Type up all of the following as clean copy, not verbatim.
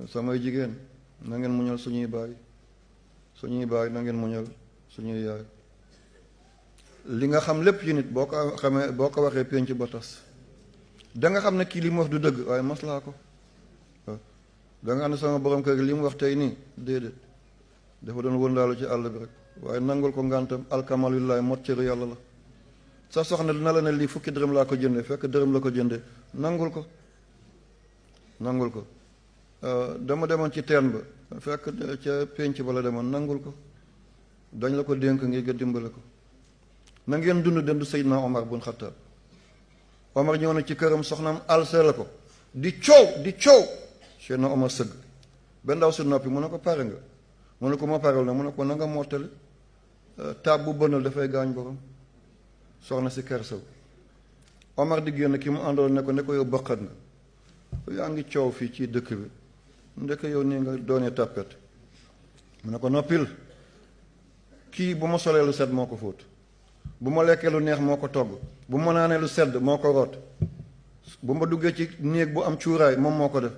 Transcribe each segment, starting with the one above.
samay jigéen na ngeen muñal suñuy baay na ngeen muñal suñuy yaay. li nga xam lépp ci nit boo ko xamee boo ko waxee penc ba tas da nga xam ne kii li mu wax du dëgg waaye maslaa ko da nga xam ne sama borom kër gi li mu wax tey nii déedéet dafa doon wëndaalu ci àll bi rek waaye nangul ko ngantam alkamalullahi mot cëru yàlla la. sa soxna dina la ne lii fukki dërëm laa ko jënde fekk dërëm la ko jënde nangul ko dama demoon ci teen ba fekk ca penc ba la demoon nangul ko dañ la ko dénk ngir nga dimbale ko. na ngeen dund dendu Seydina Omar bun Xattaab. Omar ñëw na ci këram soxnaam alsee la ko di coow Seydina Omar sëgg ba ndaw si noppi mu ne ko pare nga mu ne ko ma parewul na mu ne ko na nga mottali taab bu bënal dafay gaañ borom. soxna si kersaw Omar di génn ki mu àndoon ne ko yow baqat nga yaa ngi coow fii ci dëkk bi ndeke yow nii nga doonee tàppet mu ne ko noppil kii bu ma solee lu set moo ko fóot bu ma lekkee lu neex moo ko togg bu ma naanee lu sedd moo ko root bu ma duggee ci néeg bu am cuuraay moom moo ko def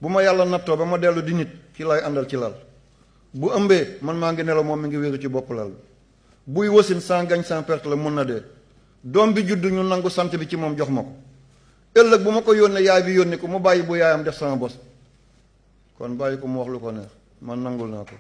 bu ma yàlla nattoo ba ma dellu di nit ki lay àndal ci lal bu ëmbee man maa ngi nelaw moom mi ngi wéeru ci bopp lal bi buy wasin sans gagne sans perte la mun na dee doom bi juddu ñu nangu sant bi ci moom jox ma ko ëllëg bu ma ko yónnee yaay bi yónni ko mu bàyyi bu yaayam def sama bos kon bàyyi ko mu wax lu ko neex man nangul naa ko